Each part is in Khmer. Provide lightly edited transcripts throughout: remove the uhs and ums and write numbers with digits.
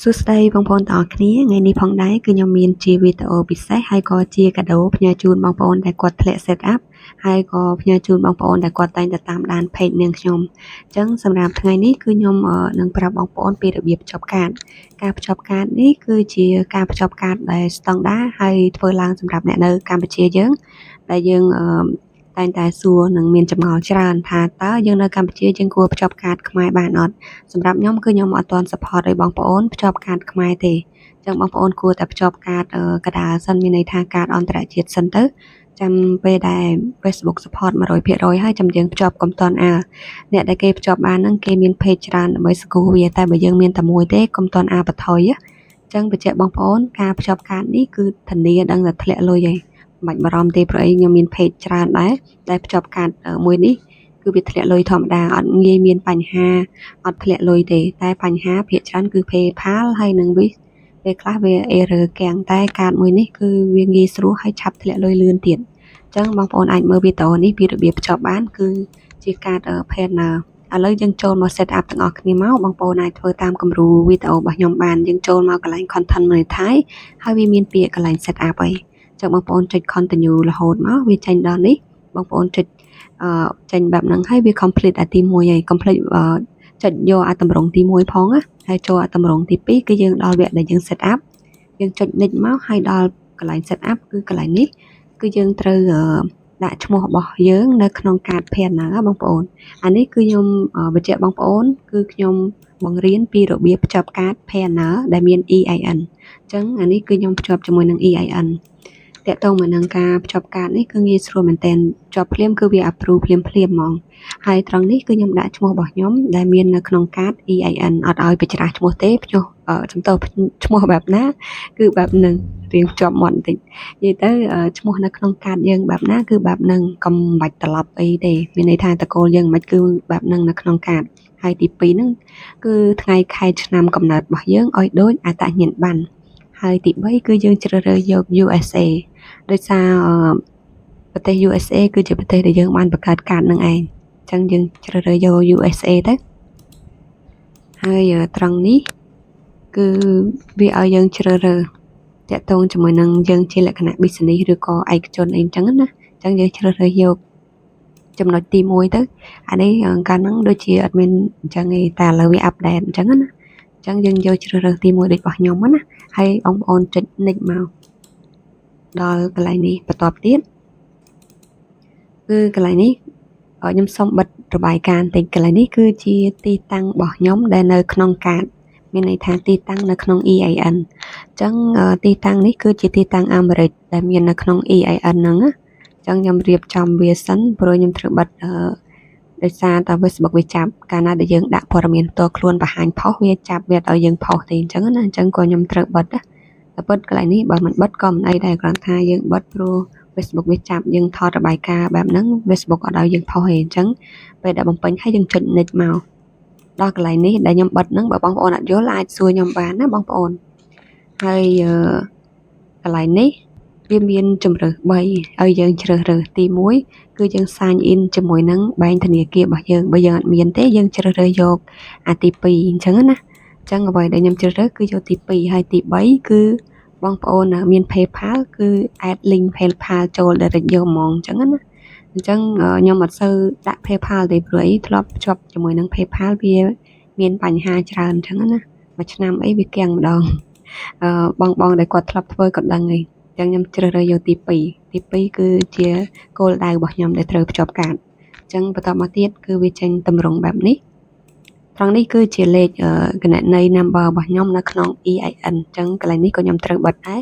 សួស្តីបងប្អូនទាំងអស់គ្នាថ្ងៃនេះផងដែរគឺខ្ញុំមានជាវីដេអូពិសេសហើយក៏ជាកាដូផ្ញើជូនបងប្អូនដែលគាត់ធ្លាក់ set up ហើយក៏ផ្ញើជូនបងប្អូនដែលគាត់តែងតែតាមដាន page នាងខ្ញុំអញ្ចឹងសម្រាប់ថ្ងៃនេះគឺខ្ញុំនឹងប្រាប់បងប្អូនពីរបៀបភ្ជាប់កាតការភ្ជាប់កាតនេះគឺជាការភ្ជាប់កាតដែលស្តង់ដារហើយធ្វើឡើងសម្រាប់អ្នកនៅកម្ពុជាយើងដែលយើងតែងតែសួរនិងមានចម្ងល់ច្រើនថាតើយើងនៅកម្ពុជាយើងគួរភ្ជាប់កាតខ្មែរបានអត់សម្រាប់ខ្ញុំគឺខ្ញុំអត់ទាន់ support ឲ្យបងប្អូនភ្ជាប់កាតខ្មែរទេអញ្ចឹងបងប្អូនគួរតែភ្ជាប់កាតកដាលសិនមានន័យថាកាតអន្តរជាតិសិនទៅចាំពេលដែល Facebook support 100%ហើយចាំយើងភ្ជាប់កុំទាន់អាលអ្នកដែលគេភ្ជាប់បានហ្នឹងគេមាន page ច្រើនដើម្បីស្គូវាតែបើយើងមានតែមួយទេកុំទាន់អាលបន្ថយអញ្ចឹងបញ្ជាក់បងប្អូនការភ្ជាប់កាតនេះគឺធានាដឹងតែធ្លាក់លុយហើយមិនបាច់បារម្ភទេព្រោះអីខ្ញុំមាន page ច្រើនដែរដែលភ្ជាប់កាតមួយនេះគឺវាធ្លាក់លុយធម្មតាអត់ងាយមានបញ្ហាអត់ធ្លាក់លុយទេតែបញ្ហាភាគច្រើនគឺ PayPal ហើយនិង Wix ពេលខ្លះវា error កាំងតែកាតមួយនេះគឺវាងាយស្រួលហើយឆាប់ធ្លាក់លុយលឿនទៀតអញ្ចឹងបងប្អូនអាចមើលវីដេអូនេះពីរបៀបភ្ជាប់បានគឺជាកាត Payoneer ឥឡូវយើងចូលមក set up ទាំងអស់គ្នាមកបងប្អូនអាចធ្វើតាមគំរូវីដេអូរបស់ខ្ញុំបានយើងចូលមកកន្លែង content monetize ហើយវាមានពាក្យកន្លែង set up អីចឹងបងប្អូនចុច continue រហូតមកវាចេញដល់នេះបងប្អូនចុចអឺចេញបែបហ្នឹងហើយវា complete អាទី1ហើយ complete ចុចយកអាតម្រងទី1ផងណាហើយចូលអាតម្រងទី2គឺយើងដល់វគ្គដែលយើង set up យើងចុច next មកហើយដល់កន្លែង set up គឺកន្លែងនេះគឺយើងត្រូវដាក់ឈ្មោះរបស់យើងនៅក្នុងកាត Payoneer បងប្អូនអានេះគឺខ្ញុំបញ្ជាក់បងប្អូនគឺខ្ញុំបង្រៀនពីរបៀបភ្ជាប់កាត Payoneer ដែលមាន EIN អញ្ចឹងអានេះគឺខ្ញុំភ្ជាប់ជាមួយនឹង EIN ទាក់ទងមកនឹងការភ្ជាប់កាតនេះគឺងាយស្រួលមែនទែនភ្ជាប់ភ្លាមគឺវា approve ភ្លាមភ្លាមហ្មងហើយត្រង់នេះគឺខ្ញុំដាក់ឈ្មោះរបស់ខ្ញុំដែលមាននៅក្នុងកាត EIN អត់ឲ្យបញ្ច្រាស់ឈ្មោះទេភ្ញាស់សំទោសឈ្មោះបែបណាគឺបែបហ្នឹងរៀងជាប់មាត់បន្តិចនិយាយទៅឈ្មោះនៅក្នុងកាតយើងបែបណាគឺបែបហ្នឹងកុំបាច់ត្រឡប់អីទេមានន័យថាតកូលយើងមិនគឺបែបហ្នឹងនៅក្នុងកាតហើយទី2ហ្នឹងគឺថ្ងៃខែឆ្នាំកំណើតរបស់យើងឲ្យដូចអត្តញ្ញាណប័ណ្ណហើយទី3គឺយើងជ្រើសរើសយក USA ដោយសារប្រទេស USA គឺជាប្រទេសដែលយើងបានបង្កើតកាតនឹងឯងអញ្ចឹងយើងជ្រើសរើសយក USA ទៅហើយត្រង់នេះគឺវាឲ្យយើងជ្រើសរើសតាក់ទងជាមួយនឹងយើងជាលក្ខណៈ business ឬក៏ឯកជនអីអញ្ចឹងណាអញ្ចឹងយើងជ្រើសរើសយកចំណុចទី1ទៅអានេះកាលហ្នឹងដូចជាអត់មានអញ្ចឹងទេតែឥឡូវវា update អញ្ចឹងណាអញ្ចឹងយើងយកជ្រើសរើសទី1ដូចរបស់ខ្ញុំណាហើយបងប្អូនចុច next មកដល់កន្លែងនេះបន្ទាប់ទៀតគឺកន្លែងនេះខ្ញុំសូមបិទរបាយការណ៍បន្តិចកន្លែងនេះគឺជាទីតាំងរបស់ខ្ញុំដែលនៅក្នុងកាតមានន័យថាទីតាំងនៅក្នុង EIN អញ្ចឹងទីតាំងនេះគឺជាទីតាំងអាមេរិកដែលមាននៅក្នុង EIN ហ្នឹងណាអញ្ចឹងខ្ញុំរៀបចំវាសិនព្រោះខ្ញុំត្រូវបិទអឺដោយសារតែ Facebook វាចាប់កាលណាដែលយើងដាក់ព័ត៌មានផ្ទាល់ខ្លួនបង្ហាញផុសវាចាប់វាឲ្យយើងផុសទេអញ្ចឹងណាអញ្ចឹងក៏ខ្ញុំត្រូវបិទណាតែពិតកន្លែងនេះបើមិនបិទក៏មិនអីដែរគ្រាន់ថាយើងបិទព្រោះ Facebook វាចាប់យើងថតរបាយការណ៍បែបហ្នឹង Facebook អត់ឲ្យយើងផុសទេអញ្ចឹងពេលដែលបំពេញហើយយើងចុច next មកដល់កន្លែងនេះដែលខ្ញុំបិទហ្នឹងបើបងប្អូនអត់យល់អាចសួរខ្ញុំបានណាបងប្អូនហើយកន្លែងនេះវាមានជំរើស3ឲ្យយើងជ្រើសរើសទី1គឺយើង sign in ជាមួយនឹងបែងធនាគាររបស់យើងបើយើងអត់មានទេយើងជ្រើសរើសយកអាទី2អញ្ចឹងណាអញ្ចឹងអ្វីដែលខ្ញុំជ្រើសរើសគឺយកទី2ហើយទី3គឺ បងប្អូនមាន PayPal គឺ add link PayPal ចូល direct យកហ្មងអញ្ចឹងណាអញ្ចឹងខ្ញុំអត់សូវដាក់ PayPal ទេព្រោះអីធ្លាប់ភ្ជាប់ជាមួយនឹង PayPal វាមានបញ្ហាច្រើនអញ្ចឹងណាមួយឆ្នាំអីវាគាំងម្ដងអឺបងបងដែលគាត់ធ្លាប់ធ្វើក៏ដឹងហើយអញ្ចឹងខ្ញុំជ្រើសរើសយកទី2ទី2គឺជាគោលដៅរបស់ខ្ញុំដែលត្រូវភ្ជាប់កាតអញ្ចឹងបន្តមកទៀតគឺវាចេញតម្រងបែបនេះត្រង់នេះគឺជាលេខគណនី number របស់ខ្ញុំនៅក្នុង EIN អញ្ចឹងកន្លែងនេះក៏ខ្ញុំត្រូវបិទដែរ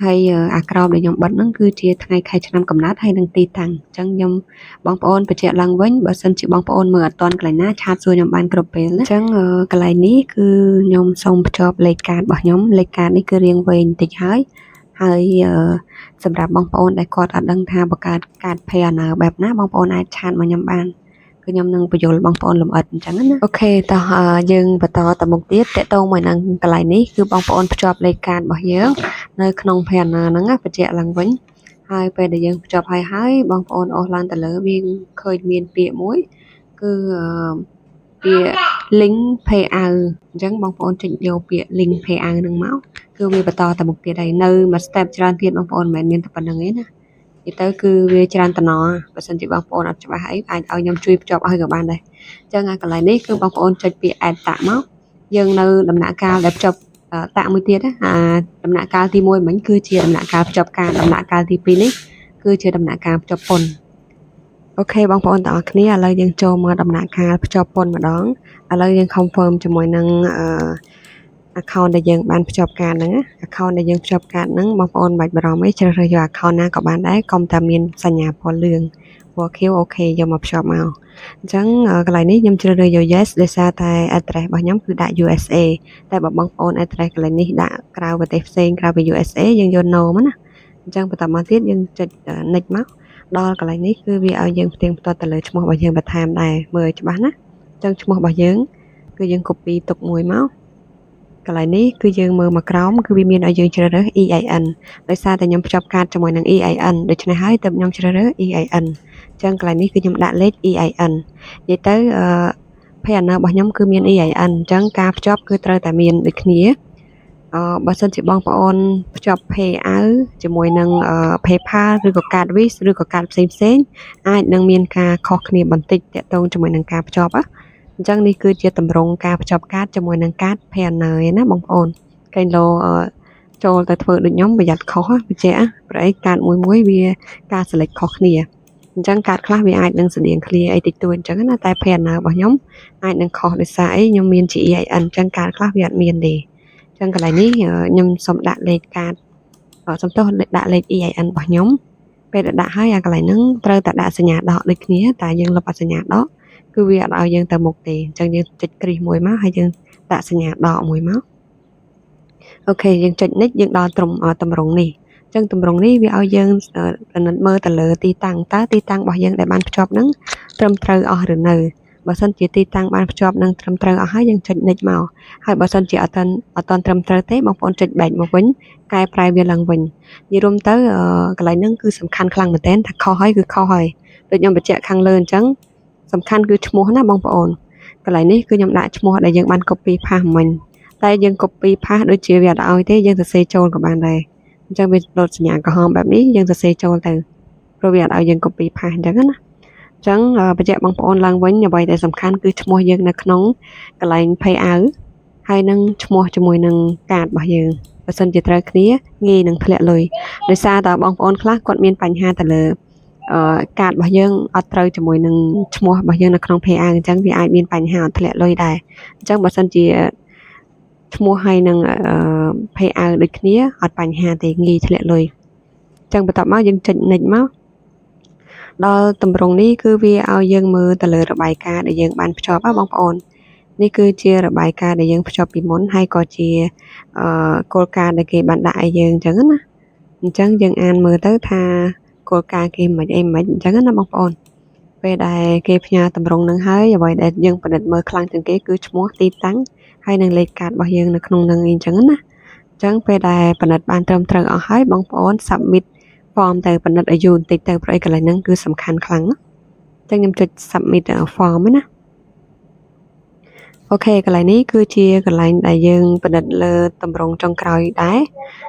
ហើយអាក្រោមដែលខ្ញុំបិទហ្នឹងគឺជាថ្ងៃខែឆ្នាំកំណើតហើយនិងទីតាំងអញ្ចឹងខ្ញុំបងប្អូនបញ្ជាក់ឡើងវិញបើសិនជាបងប្អូនមើលអត់ទាន់កន្លែងណាchat សួរខ្ញុំបានគ្រប់ពេលណាអញ្ចឹងកន្លែងនេះគឺខ្ញុំសូមភ្ជាប់លេខកាតរបស់ខ្ញុំលេខកាតនេះគឺរៀងវែងបន្តិចហើយហើយសម្រាប់បងប្អូនដែលគាត់អត់ដឹងថាបង្កើតកាត Payoneer បែបណាបងប្អូនអាច chat មកខ្ញុំបានគឺខ្ញុំនឹងបញ្យល់បងប្អូនលម្អិតអញ្ចឹងណាOK តោះយើងបន្តទៅមុខទៀតតកតងមួយនឹងកន្លែងនេះគឺបងប្អូនភ្ជាប់លេខកាតរបស់យើងនៅក្នុង Payoneer ហ្នឹងណាបញ្ជាក់ឡើងវិញហើយពេលដែលយើងភ្ជាប់ហើយហើយបងប្អូនអូសឡើងទៅលើវាឃើញមានពាក្យមួយគឺពាក្យ link payout អញ្ចឹងបងប្អូនចុចយកពាក្យ link payout ហ្នឹងមកគឺវាបន្តទៅមុខទៀតហើយនៅមួយ step ច្រើនទៀតបងប្អូនមិនមែនមានតែប៉ុណ្្នឹងទេណានិយាយទៅគឺវាច្រើនតំណបើសិនជាបងប្អូនអត់ច្បាស់អីអាចឲ្យខ្ញុំជួយភ្ជាប់ឲ្យក៏បានដែរអញ្ចឹងអាកន្លែងនេះគឺបងប្អូនចុចពាក្យ add តាក់មកយើងនៅដំណាក់កាលដែលភ្ជាប់តាក់មួយទៀតណាអាដំណាក់កាលទី1មិញគឺជាដំណាក់កាលភ្ជាប់ការដំណាក់កាលទី2នេះគឺជាដំណាក់កាលភ្ជាប់ពន្ធ OK បងប្អូនទាំងអស់គ្នាឥឡូវយើងចូលមកដំណាក់កាលភ្ជាប់ពន្ធម្ដងឥឡូវយើង confirm ជាមួយនឹងអឺ account ដែលយើងបានភ្ជាប់កាតហ្នឹងណា account ដែលយើងភ្ជាប់កាតហ្នឹងបងប្អូនមិនបាច់បារម្ភទេជ្រើសរើសយក account ណាក៏បានដែរកុំតែមានសញ្ញាពណ៌លឿងពណ៌ខៀវ OK យកមកភ្ជាប់មកអញ្ចឹងកន្លែងនេះខ្ញុំជ្រើសរើសយក yes ដោយសារតែ address របស់ខ្ញុំគឺដាក់ USA តែបើបងប្អូន address កន្លែងនេះដាក់ក្រៅប្រទេសផ្សេងក្រៅពី USA យើងយក no មកណាអញ្ចឹងបន្តមកទៀតយើងចុច next មកដល់កន្លែងនេះគឺវាឲ្យយើងផ្ទៀងផ្ទាត់ទៅលើឈ្មោះរបស់យើងបន្ថែមដែរមើលឲ្យច្បាស់ណាអញ្ចឹងឈ្មោះរបស់យើងគឺយើង copy ទុកមួយមកកន្លែងនេះគឺយើងមើលមកក្រោមគឺវាមានឲ្យយើងជ្រើសរើស EIN ដោយសារតែខ្ញុំភ្ជាប់កាតជាមួយនឹង EIN ដូច្នេះហើយទើបខ្ញុំជ្រើសរើស EIN អញ្ចឹងកន្លែងនេះគឺខ្ញុំដាក់លេខ EIN និយាយទៅអឺ Payoneer របស់ខ្ញុំគឺមាន EIN អញ្ចឹងការភ្ជាប់គឺត្រូវតែមានដូចគ្នាអឺបើសិនជាបងប្អូនភ្ជាប់ Payout ជាមួយនឹង PayPal ឬក៏កាត Visa ឬក៏កាតផ្សេងផ្សេងអាចនឹងមានការខុសគ្នាបន្តិចទាក់ទងជាមួយនឹងការភ្ជាប់ណាអញ្ចឹងនេះគឺជាទម្រង់ការភ្ជាប់កាតជាមួយនឹងកាត Payoneer ឯណាបងប្អូនកែងលោចូលទៅធ្វើដូចខ្ញុំប្រយ័ត្នខុសបញ្ជាក់ព្រោះអីកាតមួយមួយវាការ select ខុសគ្នាអញ្ចឹងកាតខ្លះវាអាចនឹងស្តៀងគ្នាអីតិចតួចអញ្ចឹងណាតែ Payoneer របស់ខ្ញុំអាចនឹងខុសដោយសារអីខ្ញុំមានជា EIN អញ្ចឹងកាតខ្លះវាអត់មានទេអញ្ចឹងកន្លែងនេះខ្ញុំសូមដាក់លេខកាតសុំទោសដាក់លេខ EIN របស់ខ្ញុំពេលដែលដាក់ហើយអាកន្លែងហ្នឹងត្រូវតែដាក់សញ្ញាដកដូចគ្នាតែយើងលុបអាសញ្ញាដកគឺវាអត់ឲ្យយើងទៅមុខទេអញ្ចឹងយើងចុចគ្រីសមួយមកហើយយើងដាក់សញ្ញាដកមួយមក OK យើងចុច next យើងដល់ត្រឹមតម្រងនេះអញ្ចឹងតម្រងនេះវាឲ្យយើងពិនិត្យមើលទៅលើទីតាំងតើទីតាំងរបស់យើងដែលបានភ្ជាប់ហ្នឹងត្រឹមត្រូវអស់ឬនៅបើសិនជាទីតាំងបានភ្ជាប់នឹងត្រឹមត្រូវអស់ហើយយើងចុច next មកហើយបើសិនជាអត់ទាន់ត្រឹមត្រូវទេបងប្អូនចុច back មកវិញកែប្រែវាឡើងវិញនិយាយរួមទៅកន្លែងហ្នឹងគឺសំខាន់ខ្លាំងមែនទែនថាខុសហើយគឺខុសហើយដូចខ្ញុំបញ្ជាក់ខាងលើអញ្ចឹងសំខាន់គឺឈ្មោះណាបងប្អូនកន្លែងនេះគឺខ្ញុំដាក់ឈ្មោះដែលយើងបាន copy paste មិញតែយើង copy paste ដូចជាវាអត់ឲ្យទេយើងសរសេរចូលក៏បានដែរអញ្ចឹងវាលោតសញ្ញាក្រហមបែបនេះយើងសរសេរចូលទៅព្រោះវាអត់ឲ្យយើង copy paste អញ្ចឹងណាអញ្ចឹងបញ្ជាក់បងប្អូនឡើងវិញអ្វីដែលសំខាន់គឺឈ្មោះយើងនៅក្នុងកន្លែង payout ហើយនឹងឈ្មោះជាមួយនឹងកាតរបស់យើងបើសិនជាត្រូវគ្នាងាយនឹងធ្លាក់លុយដោយសារតើបងប្អូនខ្លះគាត់មានបញ្ហាទៅលើអឺកាតរបស់យើងអត់ត្រូវជាមួយនឹងឈ្មោះរបស់យើងនៅក្នុង payout អញ្ចឹងវាអាចមានបញ្ហាអត់ធ្លាក់លុយដែរអញ្ចឹងបើសិនជាឈ្មោះហើយនឹង payout ដូចគ្នាអត់បញ្ហាទេងាយធ្លាក់លុយអញ្ចឹងបន្ទាប់មកយើងចុច next មកដល់តម្រងនេះគឺវាឲ្យយើងមើលទៅលើរបាយការណ៍ដែលយើងបានភ្ជាប់ណាបងប្អូននេះគឺជារបាយការណ៍ដែលយើងភ្ជាប់ពីមុនហើយក៏ជាអឺគោលការណ៍ដែលគេបានដាក់ឲ្យយើងអញ្ចឹងណាអញ្ចឹងយើងអានមើលទៅថាគោលការណ៍គេមិនអីមិនអញ្ចឹងណាបងប្អូនពេលដែលគេផ្ញើតម្រងនឹងហើយអ្វីដែលយើងពិនិត្យមើលខ្លាំងជាងគេគឺឈ្មោះទីតាំងហើយនិងលេខកាតរបស់យើងនៅក្នុងនឹងអីអញ្ចឹងណាអញ្ចឹងពេលដែលពិនិត្យបានត្រឹមត្រូវអស់ហើយបងប្អូន submit form ទៅពិនិត្យឲ្យយូរបន្តិចទៅព្រោះអីកន្លែងហ្នឹងគឺសំខាន់ខ្លាំងអញ្ចឹងខ្ញុំចុច submit form ណា OK កន្លែងនេះគឺជាកន្លែងដែលយើងពិនិត្យលើតម្រងចុងក្រោយដែរ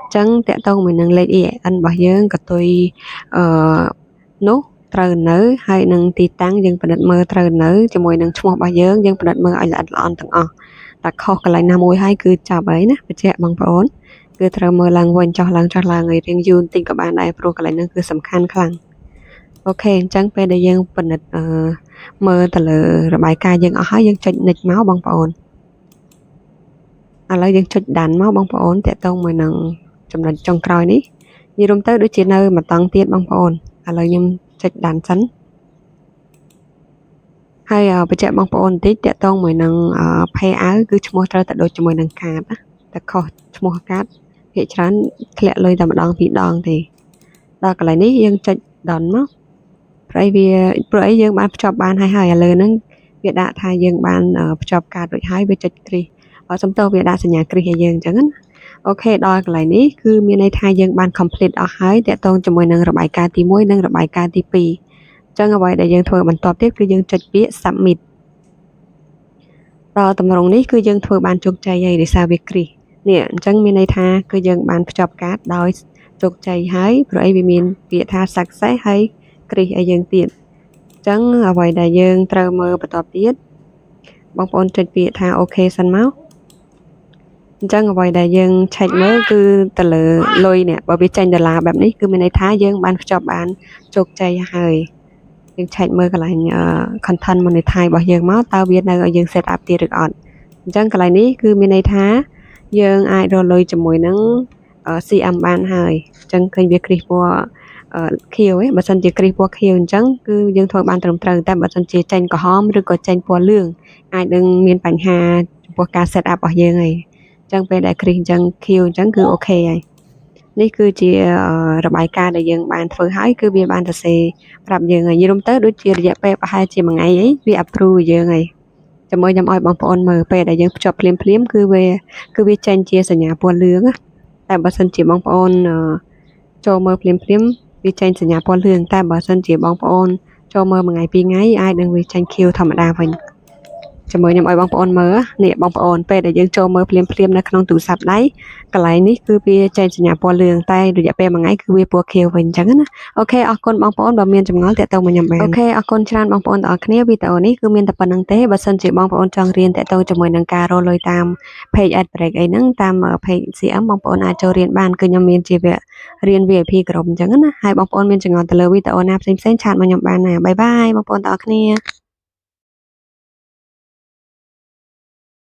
អញ្ចឹងតកតងមួយនឹងលេខ EIN របស់យើងកតុយអឺនោះត្រូវនៅហើយនឹងទីតាំងយើងពិនិត្យមើលត្រូវនៅជាមួយនឹងឈ្មោះរបស់យើងយើងពិនិត្យមើលឲ្យល្អិតល្អន់ទាំងអស់តែខុសកន្លែងណាមួយហើយគឺចាប់ហើយណាបញ្ជាក់បងប្អូនគឺត្រូវមើលឡើងវិញចោះឡើងចោះឡើងឲ្យរៀងយូរបន្តិចក៏បានដែរព្រោះកន្លែងហ្នឹងគឺសំខាន់ខ្លាំង OK អញ្ចឹងពេលដែលយើងពិនិត្យអឺមើលទៅលើរបាយការណ៍យើងអស់ហើយយើងចុច next មកបងប្អូនឥឡូវយើងចុច done មកបងប្អូនតាក់ទងមួយនឹងចំណុចចុងក្រោយនេះនិយាយរួមទៅដូចជានៅមួយតង់ទៀតបងប្អូនឥឡូវខ្ញុំចុច done សិនហើយបញ្ជាក់បងប្អូនបន្តិចតាក់ទងមួយនឹង payout គឺឈ្មោះត្រូវតែដូចជាមួយនឹងកាតណាតែខុសឈ្មោះកាតភាគច្រើនធ្លាក់លុយតែម្ដងពីរដងទេដល់កន្លែងនេះយើងចុច done មកព្រោះអីវាព្រោះអីយើងបានភ្ជាប់បានហើយហើយឥឡូវហ្នឹងវាដាក់ថាយើងបានភ្ជាប់កាតរួចហើយវាចុចគ្រីសសំទោសវាដាក់សញ្ញាគ្រីសឲ្យយើងអញ្ចឹងណា OK ដល់កន្លែងនេះគឺមានន័យថាយើងបាន complete អស់ហើយតាក់ទងជាមួយនឹងរបាយការណ៍ទី1និងរបាយការណ៍ទី2អញ្ចឹងអ្វីដែលយើងធ្វើបន្ទាប់ទៀតគឺយើងចុចពាក្យ submit ដល់តម្រងនេះគឺយើងធ្វើបានជោគជ័យហើយដោយសារវាគ្រីសនេះអញ្ចឹងមានន័យថាគឺយើងបានភ្ជាប់កាតដោយជោគជ័យហើយព្រោះអីវាមានពាក្យថា success ហើយគ្រីសឲ្យយើងទៀតអញ្ចឹងអ្វីដែលយើងត្រូវមើលបន្តទៀតបងប្អូនចុចពាក្យថា OK សិនមកអញ្ចឹងអ្វីដែលយើងឆែកមើលគឺទៅលើលុយនេះបើវាចេញដុល្លារបែបនេះគឺមានន័យថាយើងបានភ្ជាប់បានជោគជ័យហើយយើងឆែកមើលកន្លែង content monetize របស់យើងមកតើវានៅឲ្យយើង set up ទៀតឬអត់អញ្ចឹងកន្លែងនេះគឺមានន័យថាយើងអាចរកលុយជាមួយនឹង CM បានហើយអញ្ចឹងឃើញវាគ្រីសពណ៌ខៀវឯងបើសិនជាគ្រីសពណ៌ខៀវអញ្ចឹងគឺយើងធ្វើបានត្រឹមត្រូវតែបើសិនជាចេញក្រហមឬក៏ចេញពណ៌លឿងអាចនឹងមានបញ្ហាចំពោះការ set up របស់យើងហើយអញ្ចឹងពេលដែលគ្រីសអញ្ចឹងខៀវអញ្ចឹងគឺ OK ហើយនេះគឺជារបាយការណ៍ដែលយើងបានធ្វើហើយគឺវាបានសរសេរប្រាប់យើងហើយនិយាយរួមទៅដូចជារយៈពេលប្រហែលជាមួយថ្ងៃអីវា approve យើងហើយចាំមើលខ្ញុំឲ្យបងប្អូនមើលពេលដែលយើងភ្ជាប់ភ្លាមភ្លាមគឺវាគឺវាចេញជាសញ្ញាពណ៌លឿងណាតែបើសិនជាបងប្អូនចូលមើលភ្លាមភ្លាមវាចេញសញ្ញាពណ៌លឿងតែបើសិនជាបងប្អូនចូលមើលមួយថ្ងៃពីរថ្ងៃអាចនឹងវាចេញខៀវធម្មតាវិញចាំមើលខ្ញុំឲ្យបងប្អូនមើលនេះបងប្អូនពេលដែលយើងចូលមើលភ្លាមភ្លាមនៅក្នុងទូរស័ព្ទដៃកន្លែងនេះគឺវាចេញសញ្ញាពណ៌លឿងតែរយៈពេលមួយថ្ងៃគឺវាពណ៌ខៀវវិញអញ្ចឹងណា OK អរគុណបងប្អូនបើមានចម្ងល់ទាក់ទងមកខ្ញុំបាន OK អរគុណច្រើនបងប្អូនទាំងអស់គ្នាវីដេអូនេះគឺមានតែប៉ុណ្្នឹងទេបើសិនជាបងប្អូនចង់រៀនទាក់ទងជាមួយនឹងការរកលុយតាម page ad break អីហ្នឹងតាម page CM បងប្អូនអាចចូលរៀនបានគឺខ្ញុំមានជាវគ្គរៀន VIP ក្រុមអញ្ចឹងណាហើយបងប្អូនមានចម្ងល់ទៅលើវីដេអូណាផ្សេងៗ chat មកខ្ញុំបានណា bye bye បងប្អូនទាំងអស់គ្នា។